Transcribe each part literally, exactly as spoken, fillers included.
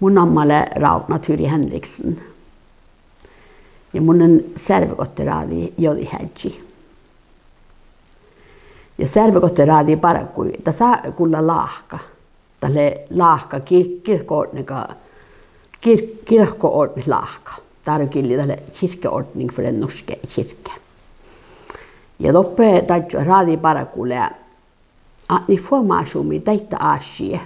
Mu namma lea Rávdna Thyri Henriksen. Ja mun lean searvegoahtteráđi jođiheaddji. Ja searvegoahtteráđi bargui, dasa gulla láhka. Dat lea láhka gir-, girkoordnega, gir-, girkoordnet láhka. Dárogillii dat lea Kirkeordning for Den Norske Kirke. Ja doppe daddjo ráđi bargu lea atnit fuomášumi daidda áššii,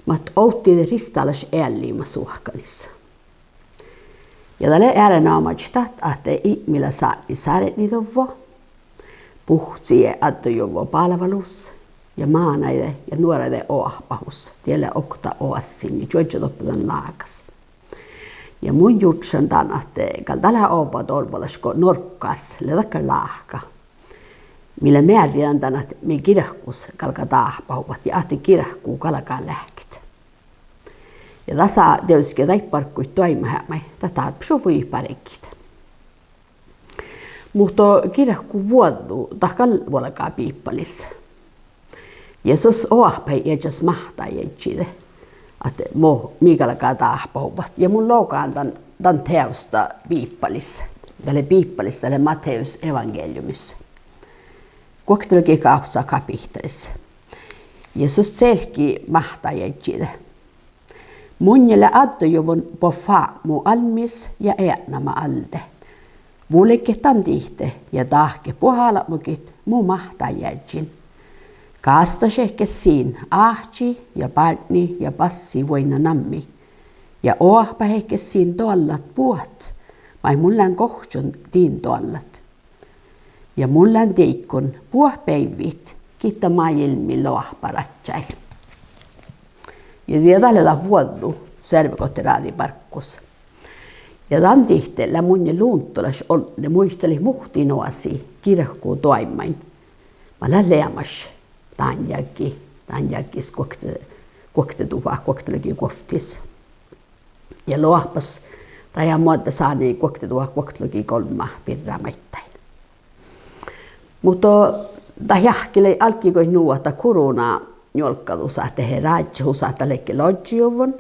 mat ovddiide risttalaš eallima suohkanis. Ja dat lea erenoamážit dat ahte Ipmila sátni sárdniduvvo, buhcciide addojuvvo bálvalus ja mánáide ja nuoraide oahpahus. Die lea okta oassinni čuožžu doppe dan lágas. Ja mun jurddašan dan ahte gal dat lea oba dorvvalaš go Norggas lea dakkár láhka, mii lea mearridan dan ahte mii girkus galgá dáhpáhuvvat ja ahte girku galgá leahkit. Ja dasa dieđusge daid bargguid doaimmaheapmái dat dárbbašuvvo bargit. Muhto girkuvuođđu dat gal vuolgá Biibbalis. Ja sos oahpahit iežas máhtájeaddjide ahte mo mii galgá dáhpáhuvvat. Ja mun logan dan, dan teavstta Biibbalis. Dat lea Biibbalis, dat lea Mateus evangeliumis, guoktelogigávcca kapihttalis. Ja sos celkii máhtájeaddjide: Munnje lea addojuvvon buot fápmu almmis ja eatnama alde. Vulget dan dihte ja dahket buot álbmogit mu máhtájeaddjin. Gásttašehket sin áhčči ja bártni ja bassi vuoiŋŋa nammi. Ja oahpahehket sin doallat buot, maid mun lean gohčon din doallat. Ja mun lean dieidgon buot beaivvit gitta máilmmi loahparadjái. Ja die dat lea dat vuođđu searvegoahtteráđi barggus. Ja dan dihte lea munnje lunttoraš odne muitalit muhtin oasi girku doaimmain, mat leat leamaš dán jagi, dán jaggis guokte-, guokteduhát guoktelogi guovttis. Ja loahpas dajá muođđa sáni guokteduhát guoktelogi golmma birra maiddái. Muhto dat jahki lei álggi goit nu ahte dat korona njuolggadus ahte dehe rádjehusat dat ledje loddjejuvvon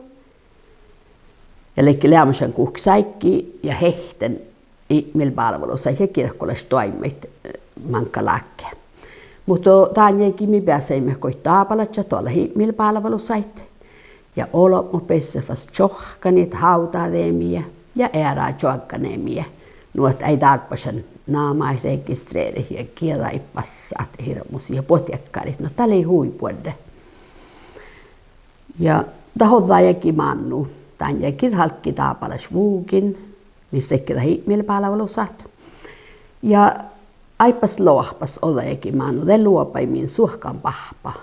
ja ledje leamašan guhkes áiggi ja hehten Ipmila bálvalusaid ja girkolaš doaimmaid, eh, máŋgga láhkai. Muhto dán jagi mii beasaimet goit dábálaččat doallat Ipmila bálvalusaid. Ja olbmot beissot fas čohkkanit hávdademiide ja eará čoagganemiide, nu ahte eai dárbbašan namaid registreret ja gieđaid bassat hirbmosiid ja buot diekkáriid. No dat lei hui buorre. Ja dat ođđa jagi mánnu, dán jagi álggii dábálašvugiin, mis ledje dat Ipmila bálvalusat. Ja áibbas loahpas ođđa jagi mánnu de lobai min suohkanbáhpa.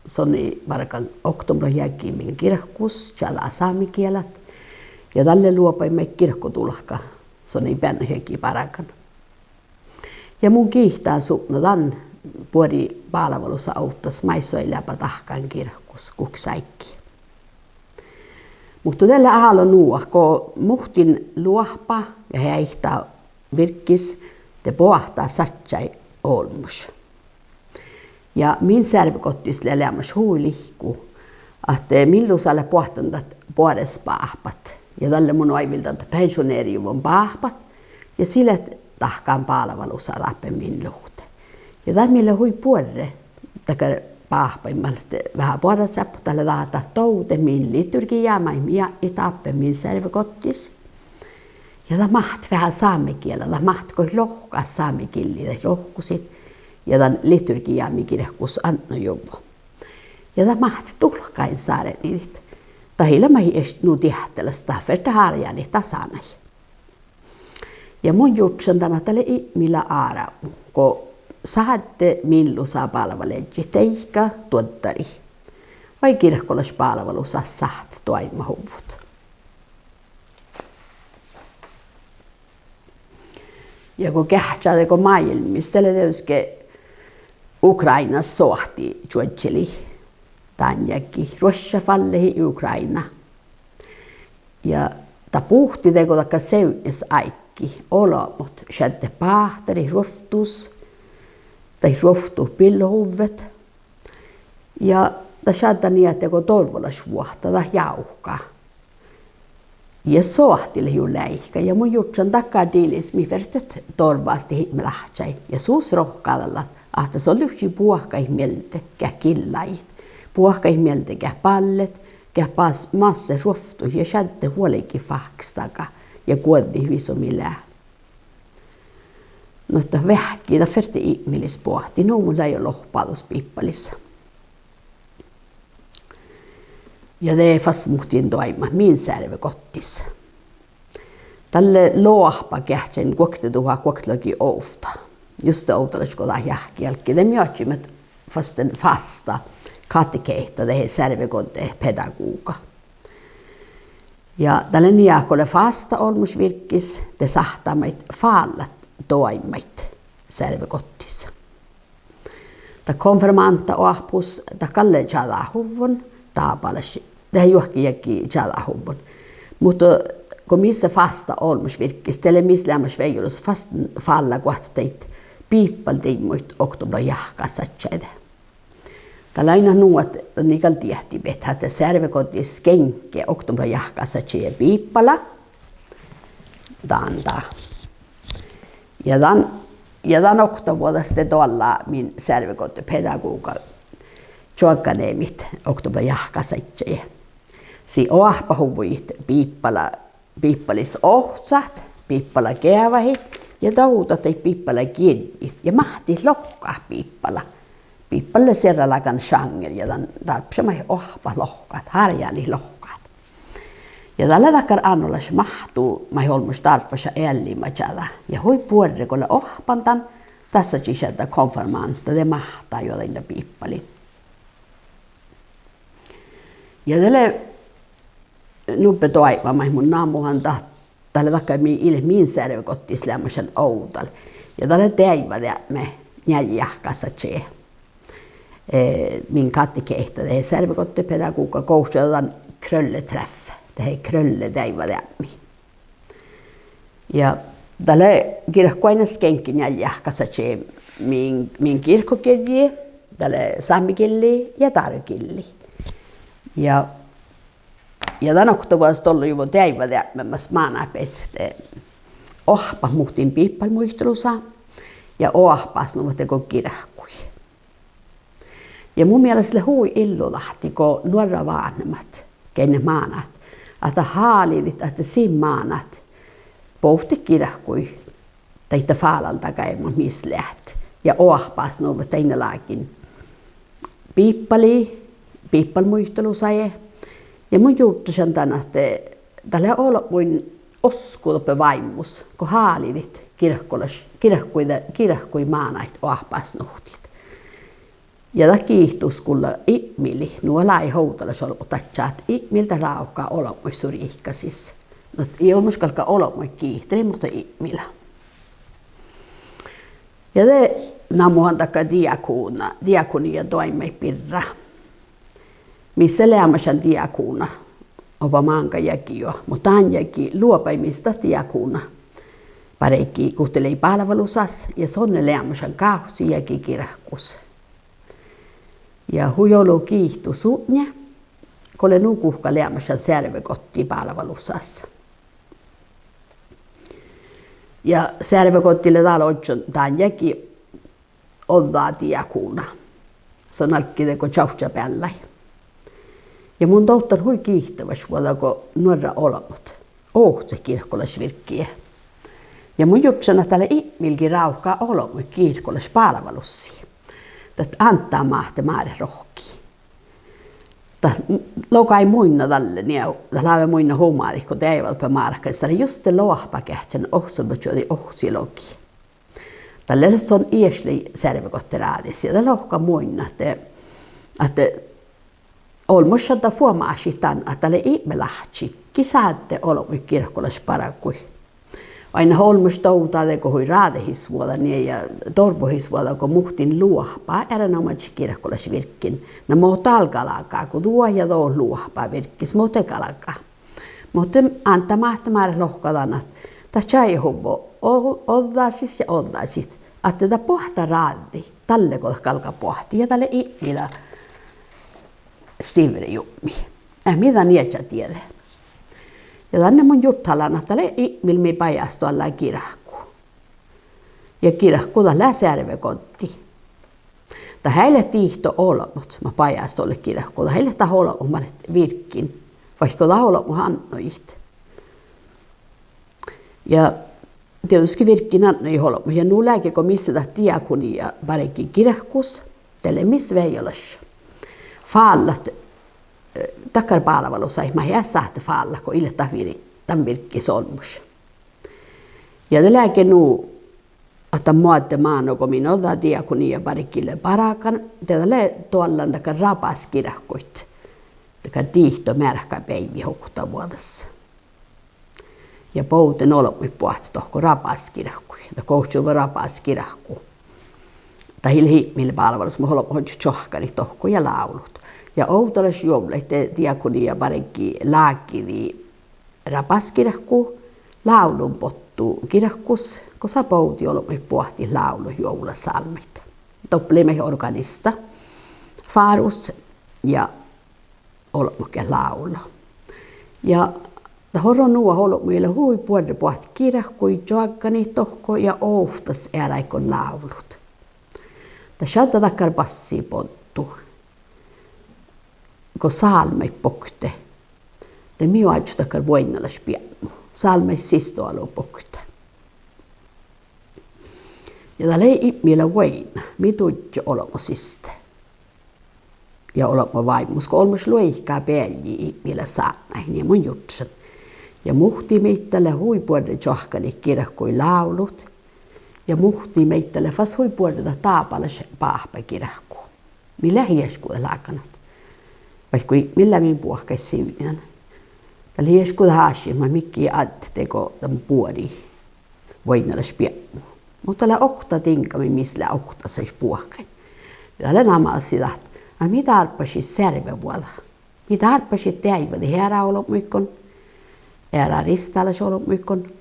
Son lei bargan oktober jagi min girkus čađa sámegielat. Ja dalle lobai maid girkotulka, son lei beannot jagi bargan. Ja mun giittán sutno dan buori bálvalusa ovddas maid soai leaba dahkan girkus guhkes áiggi. Muhto de lea álo nu ahte go muhtin loahpa ja heaittá virkis, de boahtá sadjái olmmoš. Ja min searvegoattis lea leamaš hui lihku ahte min lusa leat boahtán dat boares báhpat. Ja dalle mun oaivvildan dat pensjonerejuvvon báhpat. Ja sii leat dahkan bálvalusa dáppe min luhtte. Ja dat mii lea hui buorre dakkár báhpain mat leat veahá boarráseappot, dat lea dat ahte dovdet min liturgiija maid mii jatnit dáppe min searvegoattis. Ja dat máhttet veahá sámegiela, dat máhttet goit lohkat sámegillii daid lohkusiid ja dan liturgiija mii girkus atnojuvvo. Ja dat máhttet dulkkain sárdnidit. Dat ii lean maid ieš nu diehtalas, dat fertet árjánit dat sánái. Ja mun jurddašan dan ahte dat lea Ipmila árabmu go sádde min lusa bálvaleaddjit deike duoddarii vai girkolaš bálvalusat sáhttet doaimmahuvvot. Ja go geahččá dego máilmmis, de lea dieđusge Ukrainas soahti čuožželii dán jagi, Ruošša fallehii Ukraina. Ja dat buhtii dego dakkár sevdnjasáiggi, olbmot šaddet báhtarit ruovttus, daid ruovttut billohuvvet. Ja dat šaddá nie dego dorvvolašvuohta dat jávká. Ja soahti lea juo leaika ja mun jurddašan dakkár dilis mii fertet dorvastit Ipmil áhčái ja sus rohkadallat ahte son livččii buohkaid mielde geat gillajit, buohkaid mielde geat ballet, geat bas-, masset ruovttut ja šaddet vuolgit fáhkkestaga ja guođđit visot mii lea. Nu ahte veahki dat ferte Ipmilis boahtin, nu mun lean jo lohpádus biibbalis. Ja de fas muhtin doaibmat min searvegottis. Dalle loahpageahčain guokte duhát guoktelogii ovtta. Juste ovdalaš go dat jáhkí álggii, de mii oaččuimet fasten fásta katekehta dehe searvegoddepedagoga. Ja dat lea nie go lea fásta olmmoš virkis, de sáhttá maid fállat doaimmaid searvegottis. Dat konfirmántaoahpus, dat gal lea čađahuvvon dábálaš, de juohke jagi čađahuvvon. Muhto go mis lea fásta olmmoš virkis, de lea mis leamaš vejolaš fasten fállaguohta daid biibbalidiimmuid oktober jahkásaččaide. Dat lea ain nu ahte dat gal diehtibehtet ahte searvegoddis skeŋkke oktober jahkásaččaide biibbala. Dan dat. Ja dan, ja dan oktavuođas de doallá min searvegoddepedagoga čoagganemiid oktober jahkásaččaide. Sii oahpahuvvojit biibbala, biibbalis ohcat, biibbalageavahit ja dovdat daid biibbalagirjjiid ja máhttit lohkat biibbala. Biibbala lea sierralágan žánra ja dan dárbbaša maid oahppat lohkat, hárjánit lohkat. Ja dat lea dakkár ánnolaš máhttu maid olmmoš dárbbaša eallimaža dan. Ja hui buorre go lea oahppan dan, dassážii šaddá konfirmánta, de máhttá juo dainna biibbalin. Ja de lea nubbi doaibma maid mun namuhan dat, dat lea dakkár mii ii leat min searvegottis leamašan ovdal. Ja dat lea deaivvadeapme njealjejahkásaččaide. Eh, min katekehta dehe searvegoddepedagoga gohčodá dan Krølle-træff, dehe Krølle deaivvadeapmi. Ja dat lea girku ain skeŋkke njealjejahkásaččaide min, min girkogirjji, dat lea sámegillii ja dárogillii. Ja, ja dan oktavuođas dollojuvvo deaivvadeapme mas mánát beassat oahppat muhtin biibbalmuitalusa ja oahpás nu ahte go girkui. Ja mu mielas lea hui illudáhtti go nuorra váhnemat geainnat mánát ahte háliidit ahte sii mánát bohtet girkui daidda fálaldagáidmot mis leat ja oahpás nu ahte dainna lágiin biibbalii, biibbalmuitalusaide. Ja mun jurddašan dan ahte dat lea olbmuin osku doppe váimmus go háliidit girkolaš, girkui, girkui mánáid oahpásnuhtiid. Ja dat giitu skuvlla Ipmili, nu lávejit ovdalaš olbmot dadjat ahte Ipmil dat rávká olbmuid su riikkasis. Na ii olmmoš galgga olbmuid giitelit, muhto Ipmila. Ja de namuhan dakkár diakóna, diakónna doaimmaid birra. Mis lea leamašan diakóna, oba máŋga jagi juo, muhto dán jagi luobaimmis dat diakóna bargi guhte lei bálvalusas ja son lea leamašan gávcci jagi girkus. Ja hui olu giitu sutnje go lea nu guhká leamašan searvegoddi bálvalusas. Ja searvegoddi lea dál ožžon dán jagi ođđa diakóna. Son álggii dego čavžžabeallái. Ja mun dovddan hui giitevaš vuođa go nuorra olbmot ohcet girkolašvirkii. Ja mun jurddašan ahte dat lea Ipmilgii rávká olbmuid girkolašpálvalussii. Dat Ánte Máhte Máret rohkki. Dat logai muinna dalle nie, dat lávii muinna humádit go deaivvadoppe márkanis, dat lea juste loahpageahčan ohccilogi, ohccilogi. Dalle son ieš lei searvegotterádis ja dat lohká muinna ahte, ahte olmmoš šaddá fuomášit dan ahte dat lea Ipmil áhčči gii sádde olbmuid girkolašbargui. Oainnát olmmoš dovdá dego hui ráđehisvuođa nie ja dorvvohisvuođa go muhtin loahpa erenoamážit girkolašvirkkin. Na mo dál galgá go duo ja duo loahpa virkis, mo de galgá. Muhto Ánte Máhte Máret lohká dan ahte dat čájehuvvo o-, ođđasis ja ođđasis ahte dat boahtá ráđđi dalle go dat galgá boahtit ja dat lea Ipmila stivrejupmi. Eh, mii dan ieža dieđe. Ja danne mun jurddašan ahte dat lea Ipmil mii bajásdoallá girku. Ja girku dat lea searvegoddi. Dat eai leat dihto olbmot mat bajásdoallat girku, dat eai leat dat olbmot mat leat virken, vaikko dat olbmot atnojit. Ja dieđusge virken atnojit olbmot. Ja nu leage go mis lea dat diakonia bargi girkus, de lea mis vejolaš fállat, eh, dakkár bálvalusaid mat eat sáhte fállat go ii leat dat vir-, dan virgis olmmoš. Ja de leage nu ahte moadde mánu go min ođđa diakonia bargi lea bargan, de dat lea doallan dakkár rabasgirkuid, dakkár dihto mearkkabeaivvi oktavuođas. Ja bovden olbmuid boahtit dohko rabasgirkui, dat gohčoduvvo rabasgirku. Dat ii leat Ipmil bálvalus, muhto olbmot ožžot čoahkkanit dohko ja lávlut. Ja ovdalaš juovllaid de diakonia bargi lágidii rabasgirku lávlunbottu girkus, gosa bovdii olbmuid boahtit lávlut juovlasálmmaid. Doppe lei maid organista fárus ja olbmot geat lávlo. Ja dat orro nu ahte olbmuid lea hui buorre boahtit girkui, čoagganit dohko ja ovttas earáiguin lávlut. Dat šaddá dakkár bassi boddu go sálmmaid bokte. De mii oažžut dakkár vuoiŋŋalaš biepmu. Sálmmaid siste oalu bokte. Ja dat lei Ipmila vuoigŋa, mii duddjat olbmo siste. Ja olbmo váimmus go olmmoš luoiká bealli Ipmila sátnái, nie mun jurddašan. Ja muhtimeidda lea hui buorre čoahkkanit girkui lávlut. Ja muhtimeidda lea fas hui buorre dat dábálaš báhpagirku. Mii leat iešguđetláganat. Vaikko Ipmil lea min buohkaid sivdnidan. Dat lea iešguđet áššit mat mii addet dego dan buori vuoiŋŋalaš biepmu. Muhto dat lea okta diŋggamin mis lea oktasaš buohkain. Ja dat lea namasii dat, ahte mii dárbbašit searvevuođa. Mii dárbbašit deaivvadit eará olbmuiguin, eará risttalaš olbmuiguin.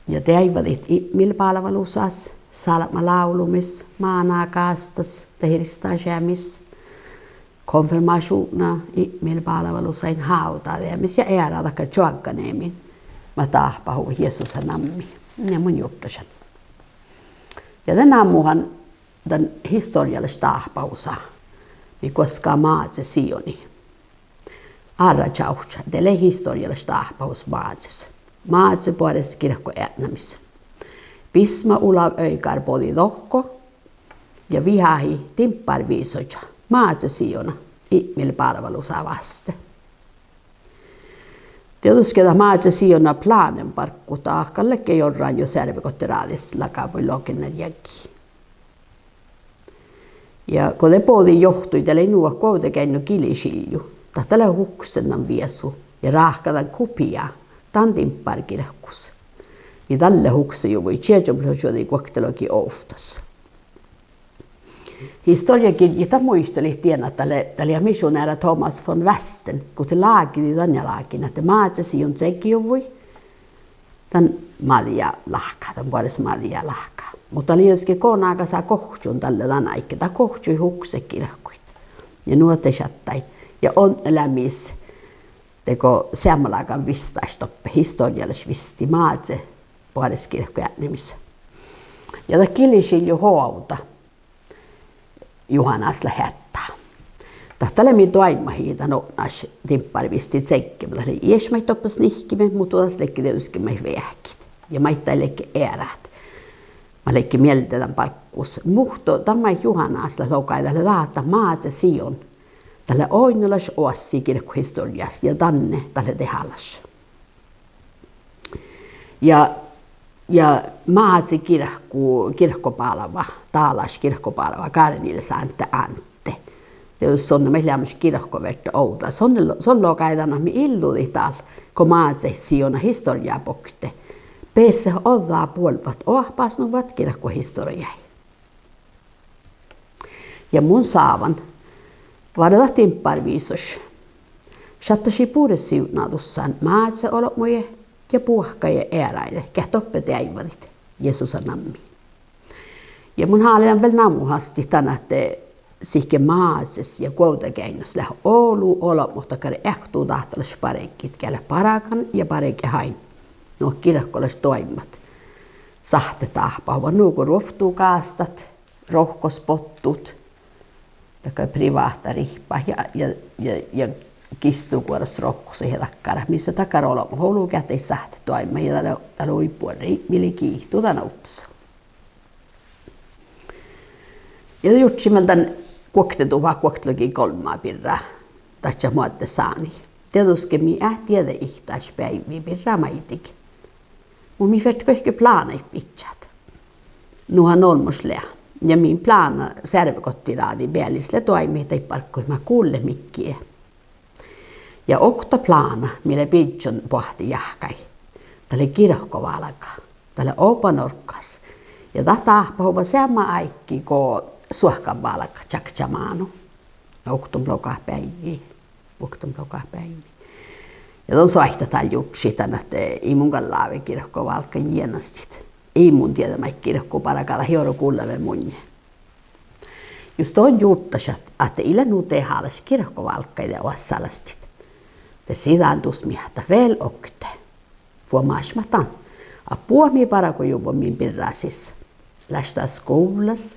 Ja deaivvadit Ipmil bálvalusas, sálbma lávlumis, mánagástas, dahje risttašeamis, konfirmašuvdna, Ipmil bálvalusain, hávddadeamis ja eará dakkár čoagganeamin mat dáhpáhuvvat Jesusa nammi. Ja mun jurddašan. Ja de namuhan dan historjjalaš dáhpáhusa, mii guoská Máze Sioni. Árračavčča, de lei historjjalaš dáhpáhus Mázes. Máze boares girkoeatnamis. Bisma Olav Øygard bođii dohko ja viháhii dimpárvisoža, Máze Siona, Ipmil bálvalusa váste. Dieđusge dat Máze Siona plánen barggu, dat gal ledje jorran jo searvegotte ráđis lagabui logennar jagi. Ja go de bođii johtui, de lei nu ahte Guovdageainnu gilišilju, dat dat lea huksen dan viesu ja ráhkadan kopia dan dimpárgirkus. Ja dalle huksenjuvvui čiežalogiiguokte logi ovttas. Historjagirjjit dat muitalit dien ahte dat lea, dat lea misjonára Thomas von Västen, guhte lágidii dan ja lágidii ahte Máze Sion ceggejuvvui dan mađijáláhka, dan boares mađijáláhka. Muhto dat lei dieđusge gonagas gohččun dalle dan áigge, dat gohččui hukset girkuid. Ja nu dat šattai. Ja odne lea mis dego seammalágan vistaš doppe, historjjalaš visti Máze boares girkoeatnamis. Ja dat gilišilju Hovda Juhánás lea headdá. Dat dat lea mii doaimmahii dan otnáš dimpárvisti ceggeme, dat lei ieš maid doppe nihkkimin, muhto das ledje dieđusge maid veahkit ja maiddái ledje earát mat ledje mielde dan barggus. Muhto dat maid Juhánás lea logai, dat lea dat ahte Máze Sion, dat lea oainnolaš oassi girkohistorjjás ja danne dat lea dehálaš. Ja, ja Máze girku-, girkobálva, dálaš girkobálva Gárnils Ánte Ánte, dieđus son maid leamaš girkoverda ovdal, son, son logai dan ahte mii illudit dál go Máze Siona historjjá bokte, besset ođđa buolvat oahpásnuvvat girkohistorjjái. Ja mun sávan várra dat dimpárvisoš šattášii bures sivdnádussan Máze olbmuide ja buohkaide earáide geat doppe deaivvadit Jesusa nammi. Ja mun háliidan vel namuhastit dan ahte sihke Mázes ja Guovdageainnus leat olu olbmot dakkár eaktu dáhtalaš bargit geat leat bargan ja barget ain. Nu girkolaš doaimmat sáhttet dáhpáhuvvat nugo ruovttugástat, rohkosboddut, dakkár priváhta rihpát ja, ja, ja, ja gistuguoras rohkosat ja dakkárat, mis dakkár olbmot olu geat daid sáhttet doaimmat ja dat lea, dat lea hui buorre, mii lei giitu dan ovddas. Ja de jurddašin vel dan guokte duhát guoktelogi golbma birra dadjat moadde sánii. Dieđusge mii eat dieđe ihttaš beaivvi birra maidege. Muhto mii fertet goit plánaid bidjat. Nu han olmmoš lea. Ja min plána searvegotti ráđi bealis lea doaimmat daid bargguid mat gullet midjiide. Ja okta plána mii lea bidjan boahtte jahkái, dat lea girkoválga. Dat lea oba Norggas. Ja dat dáhpáhuvvá seamma áiggi go suohkanválga čakčamanu. Oktanuppelogát beaivvi, oktanuppelogát beaivvi. Ja don soaitá dál jurddašit dan ahte ii mun gal láve girkoválggain jienastit. Ii mun dieđe maid girkobargat, dat ii orru gullan munnje. Jus don jurddašit ahte ii leat nu dehálaš girkoválggaide oassálaštit, de siđan dus miehtá vel okte. Fuomášeimmet dan, ahte buot mii bargojuvvot min birrasis, leaš dat skuvllas,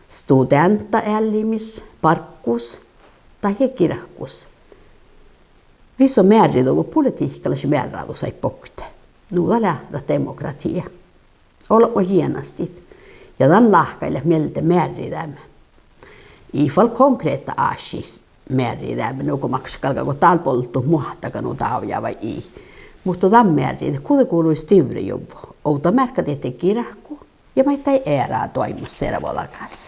studeantaeallimis, barggus dahje girkus, visot mearriduvvot politihkalaš mearrádusaid bokte. Nu dat lea dat demokratia. Olbmot jienastit. Ja dan láhkai leat mielde mearrideami. Ii fal konkrehta ášši mearrideami, nugo mat galgá go dál boldut muohtaga nu dávjá vai ii. Muhto dan mearride guđe guvlui stivrejuvvo. Ovdamearkka dihte girku ja maiddái eará doaimmas servodagas.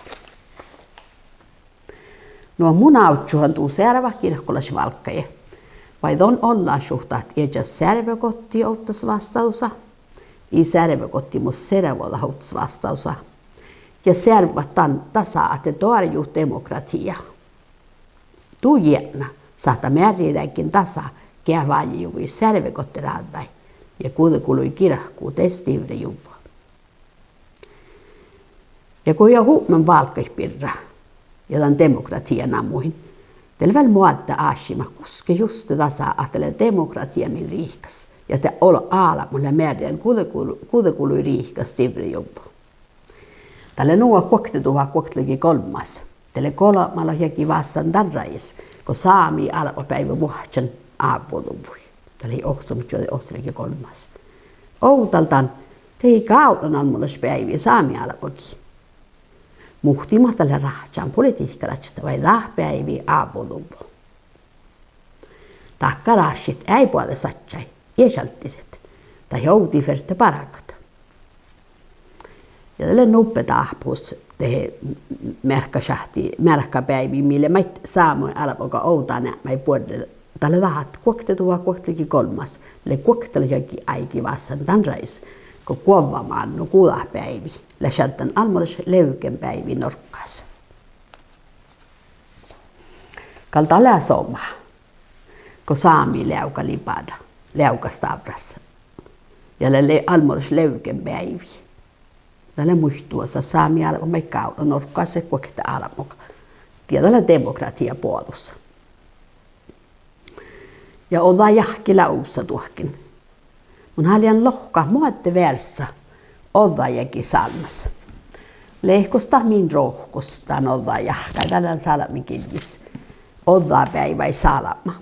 Nu mun ávžžuhan du searvat girkolaš válggaide. Vai don ollášut dat iežas searvegottii ovddasvástádusa, ii searvegottii, mus servodat ovddasvástádusa. Ja searvat dan dasa ahte doarjut demokratia. Du jietna sáhttá mearrideaddjin dasa geat váljejuvvojit searvegotteráđđái ja guđe guvlui girku de stivrejuvvo. Ja go ja hupman válggaid birra ja dan demokratia namuhin, de lea vel moadde áššimat guske juste dasa ahte lea demokratia min riikkas ja de ol-, álbmot lea mearridan guđe gu-, guđe guvlui riikkas stivrejuvvo. Dat lea nu guokte duhát guoktelogi golmmas. De lea golbmalogi jagi vássan dan rájes go sámi álbmotbeaivvi vuohččan ávvuduvvui. Dat lei ohcanuppelogit čuođi ohcalohkii golmmas. Ovdal dan, de ii gávdnan almmolaš beaivvi sámi álbmogiid. Muhtimat dat lea ráhkkan politihkalaččat vai dat beaivi ávvuduvvo. Dakkáraššit eai boađe sadjái, iešaldiset, dahje ovdal ferte bargat. Ja dat lea nuppe dáhpáhus dehe mearkkašahtti, mearkkabeaivvi mii lea maid sámi álbmoga ovdáneapmái buorre. Dat lea dat ahte guokte duhát guoktelogi golmmas lea guoktelogi jagi áigi vássan dan rájes go guovvamánnu guđát beaivvi lea šaddan almmolaš levgenbeaivvi Norggas. Gal dat lea somá go sámi leavga libára, leavga stávras. Ja lea, lea almmolaš levgenbeaivi. Dat lea muittusa sámi álbmot maid gávdno Norggas guokte álbmoga. Die dat lea demokratia boađus. Ja ođđa jahki lea ovssa duohken. Mun háliidan lohkat moadde vearssa ođđa jagi sálmmas. Lehkos dat min rohkus dan ođđa jahkái, dat lea sálbmagirjjis Ođđabeaivái sálbma.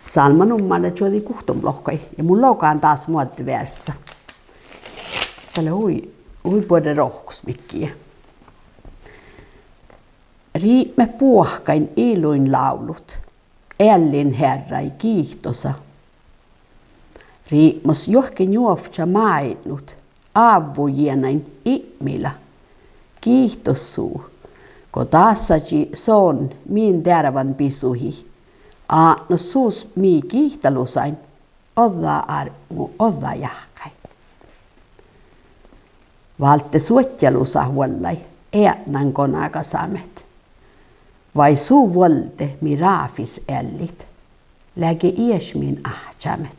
Sálmmanummar lea čuođi guhttama lohkai ja mun logan dás moadde vearssa. Dat lea hui, hui buorre rohkus midjiide. Ripmet buohkain iluin lávlut, eallin Hearrái giitosa. Ripmos juohke njuovčča máidnut, ávvujienain ipmila. Giitos su, go dásadji son min dearvvanbisuhii. Átnos sus mii giitalusain ođđa árbmu ođđa jahkái. Válde suodjalusat vuollái eatnangonaga sámet. Vai su vuolde mii ráfis eallit? Leage ieš min áhččámet?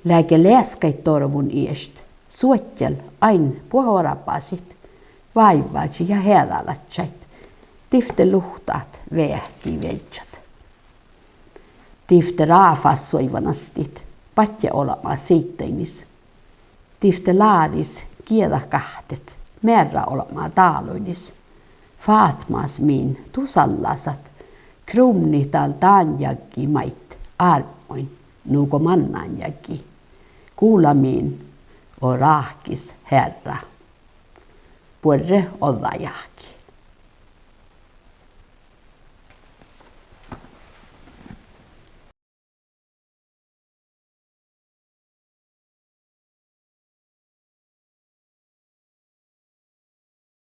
Leage leaskkaid dorvun iešt suodjal ain buot oarbbásit, váivvážit ja heađalaččaid? Divtte luhttát veahki viežžat. Divtte ráfásuoivvanastit badjeolbmá siiddainnis. Divtte láđis gieđagáhtet mearraolbmá dáluinis. Fátmás min du sallásat krumnit dál dán jagi maid árbmoin nugo mannán jagi. Gula min, o ráhkis Hearrá. Buorre ođđajahki.